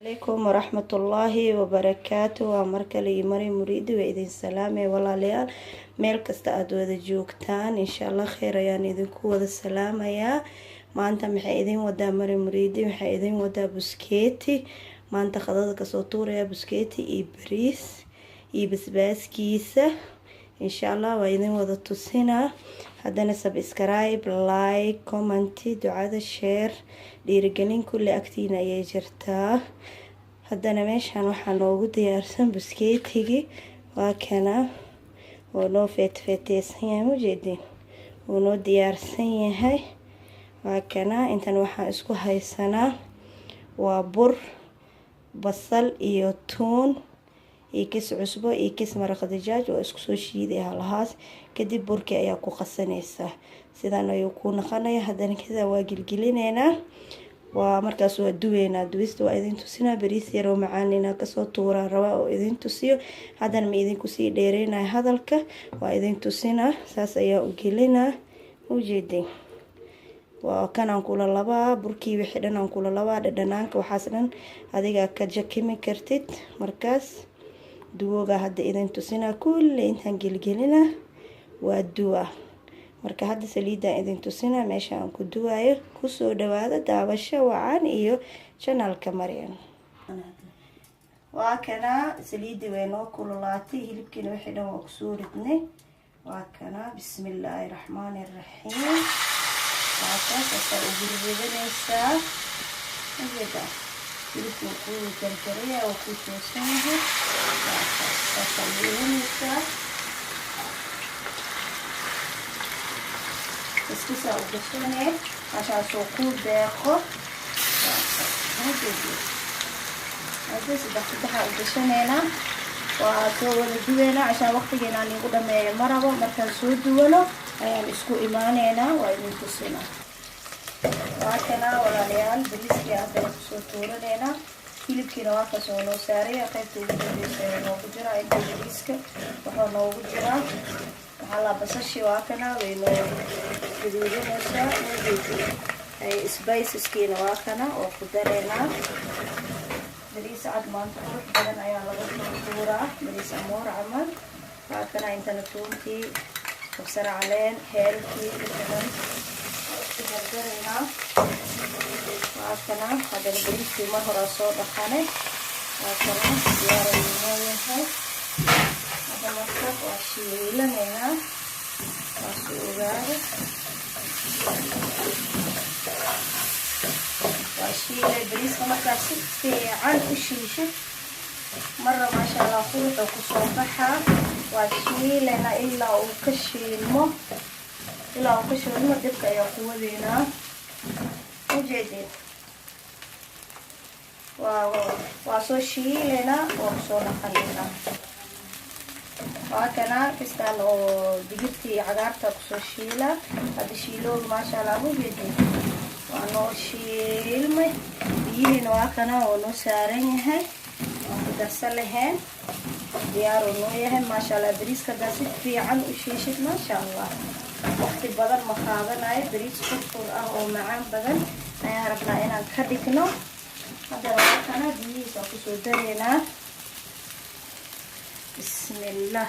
Alaykum waraxmatullaahi wabarakaatu. Waa markale iyo Maryam Muriidi. Waa idin salaamay, walaalayaal, meel kasta aada wada joogtaan. Insha Allah kheyr ayaan idinku wada salaamayaa. Maanta maxay idin wadaa Maryam Muriidi? Waxay idin wadaa buskeeti. Maanta qadada kasoo tuuraya buskeeti iyo bariis iyo basbaaskiisa. Insha Allah waa idin wada tusinaa. Haddana subscribe, like, comment, ducada, share, dhiirigelin kulle agtiina ayay jirtaa. Haddana meeshan waxaa noogu diyaarsan buskeetigii. Waa kana oo noo feetfeeteysan yahay, mujeedin, wuu noo diyaarsan yahay. Waa kana. Intan waxaan isku haysanaa waa bur, basal iyo tuun iyo kis cusbo iyo kis maraq dijaaj oo isku soo shiiday halahaas. Kadib burkii ayaa ku qasanaysaa, sidaan ayuu ku naqanaya. Haddana kadaa waa gilgilineynaa, waa markaas waa duweynaa. Duwista waa idin tusinaa. Bariis yaroo macaan inaa kasoo tuuraan rabaa oo idin tusiyo. Haddana ma idinku sii dheereynaya hadalka, waa idin tusinaa. Saas ayaa u gelinaa, ujeedin. Waa kanaan kula labaa burkii, wixii dhan aan kula labaa. Dhadhanaanka waxaas dhan adigaa ka jakimi kartid. Markaas duwoogaa hadda idin tusinaa. Kulli intaan gelgelina waa duwa. Marka hadda saliidaan idin tusinaa meesha aan ku duwaayo. Kusoo dhawaada, daawasho wacan iyo channelka Maryam. Waa kanaa, saliidii way noo kululaatay, hilibkiina wixii dhan waa kusoo ridnay. Waa kanaa. Bismillaahi raxmaani raxiim. Waa kaas, asaa ugu ridanaysaa. Ujeeda, hilibka wuu kuu jarjaraya, waa kuu toosan yahay. Waa kaas, saasaa ugu iskisaa u gashanee meeshaasoo kuu deeqo. Hadda saddex saddexaa u gashaneynaa, waa soo wada duweynaa. Cashaan waqtigeena igu dhameeya ma rabo. Markaan soo duwano ayaan isku imaaneynaa, waa idin tusinaa. Waa kanaa, walaalayaal, bariiskii haddana kusoo tuuraneynaa. Hilibkiina waa kaas oo noo saaraya. Qaybta ugu dambeysa ayaa noogu jiraa. Inta bariiska wuxuu noogu jiraa waxaa laa basashii. Waa kana, way noo gaduudanaysaa. Spiceskiina waa kana oo ku dareynaa. Bariis cad maanta qurux badan ayaa laga soo tuuraa, bariis amoor camal. Waa kana. Intana tuuntii, kabsar caleen, heelkii, wixii dhan isku dardaraynaa. Waa kana. Haddana bariiskii mar horaa soo dhaqanay. Waa kana, diyaar ayuu noo yahay. Hadda marka waa shiilanaynaa, waa si ogaada. Waa shiilay bariiska. Markaa si fiican u shiishid marra, maasha Allah, quruxuu kusoo baxaa. Waa shiilaynaa ilaa uu ka shiilmo, ilaa uu ka shiilmo. Dibka ayaa ku wadeynaa, ujeedeen. Waa soo shiilaynaa, waa kusoo dhaqanaynaa. Waa kana, kistaan oo digirtii cagaarta kusoo shiila. Hadda shiilooga, maasha Allah, ujeedeen, waa noo shiilmay. Biyihiina waa kana oo noo saaran yahay, waan ku darsan lahayn. Diyaaruu noo yahay, maasha Allah. Bariiska haddaa si fiican u shiishid, maasha Allah, waqti badan ma qaadanayo. Bariis furfur ah oo macaan badan ayaan rabnaa inaan ka dhigno. Haddana waa kana, biyihiisa waa kusoo dareynaa. Bismillah,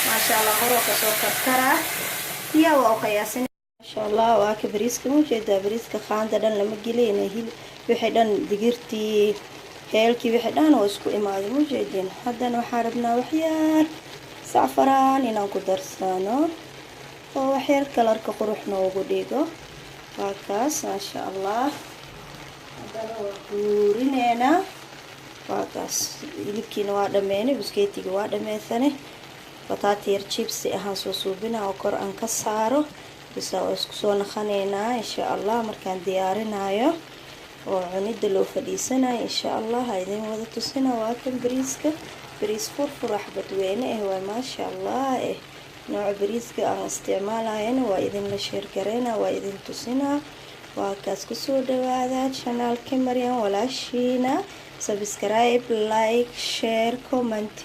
maasha Allah, horoo kasoo karkaraa. Biyaa waa u qiyaasan, maasha Allah. Waa ka bariiska, ujeedaa, bariiska qaanda dhan lama geliyna. Wixii dhan, digirtii, heelkii, wixii dhan oo isku imaaday, mujeedin. Haddana waxaan rabnaa waxyaar sacfaraan inaan ku darsano oo waxyar colorka qurux noogu dhigo. Waa kaas, maasha Allah. Haddana waa guurineynaa. Waa kaas, hilibkiina waa dhameynay, buskeetiga waa dhameysanay. Bataati yar jibsi ahaan soo suubina oo kor aan ka saaro bisa. Waa isku soo naqaneynaa, insha Allah, markaan diyaarinayo oo cunida loo fadhiisanayo. Insha Allah ha idin wada tusina. Waa kan bariiska, bariis furfur xabad weyne ah waa, maasha Allah. Nooca bariiska aan isticmaalayana waa idinla share gareyna, waa idin tusinaa. Waa kaas. Kusoo dhawaada channelka Maryam walaashiina. Subscribe, like, share, comment.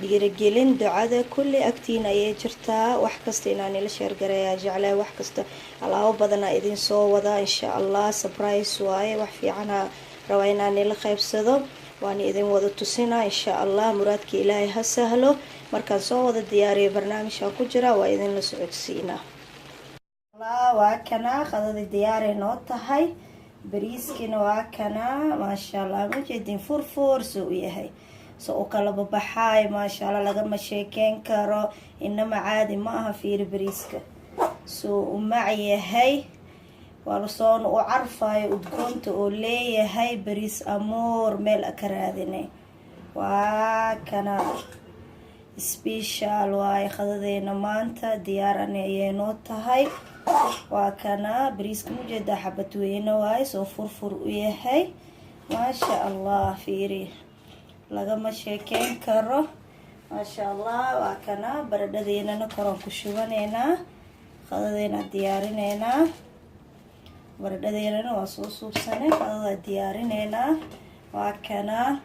Dhiirigelin, ducada kulli agtiina ayay jirtaa. Wax kasta inaan ila share gareeyaa jeclaa. Wax kasta alaabo badanaa idin soo wadaa, insha Allah. Surprise waaye, wax fiicana rabaa inaan ila qaybsado, waana idin wada tusinaa, insha Allah. Muraadka Ilaahay ha sahlo. Markaan soo wada diyaariyo, barnaamijkan ku jira waa idinla socodsiinaa. Waa kanaa, qadada diyaaray noo tahay. Bariiskina waa kanaa, maasha Allah. Majeedin furfur soo u yahay, so u kala babaxaay, maasha Allah, lagama sheekeyn karo. Inama caadi ma aha. Fiiri bariiska soo u mac yahay, waa soona u carfayo udgoonta oo leeyahay. Bariis amoor meel a ka raadinay, waa kana. Special waaye qadadeena maanta, diyaarani ayay noo tahay. Waa kana bariiska, mujeedaa, xabad weyne waaye, soo furfur u yahay, maasha Allah. Fiiri, lagama sheekeyn karo, maasha Allah. Waa kana baradhadeenana koraan ku shubaneynaa. Qadadeena diyaarineynaa, baradhadeenana waa soo suubsanay, qadada diyaarineynaa. Waa kana,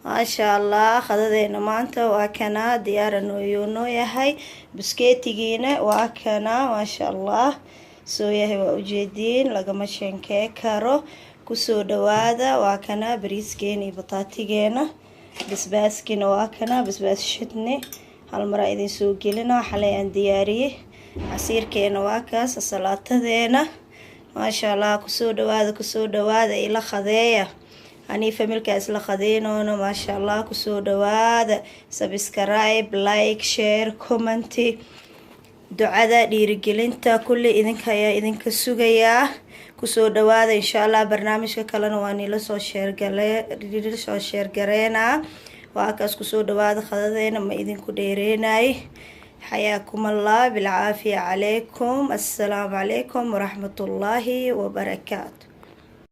maasha Allah. Qadadeena maanta waa kanaa, diyaaran ayuu noo yahay. Buskeetigiina waa kanaa, maasha Allah, soo yahay, waa ujeediin, lagama sheekee karo. Kusoo dhawaada. Waa kanaa bariiskeena iyo bataatigeena, basbaaskiina waa kanaa, basbaas shidni hal maraa idin soo gelina, xalay aan diyaariyey. Casiirkeena waa kaas, salaatadeena, maasha Allah. Kusoo dhawaada, kusoo dhawaada, ila qadeeya. Anii family-ka isla qadeynoono, maasha Allah. Kusoo dhawaada. Subscribe, like, share, comment, ducada, dhiirigelinta kulli idinka ayaa idinka sugayaa. Kusoo dhawaada, insha Allah. Barnaamijka kalena waa nila soo share-gale, soo share gareynaa. Waa kaas, kusoo dhawaada qadadeena, ma idinku dheereynay. Xayaakum Allah, bilcaafiya calaykum. Assalaamu calaykum waraxmatullaahi wabarakaatu.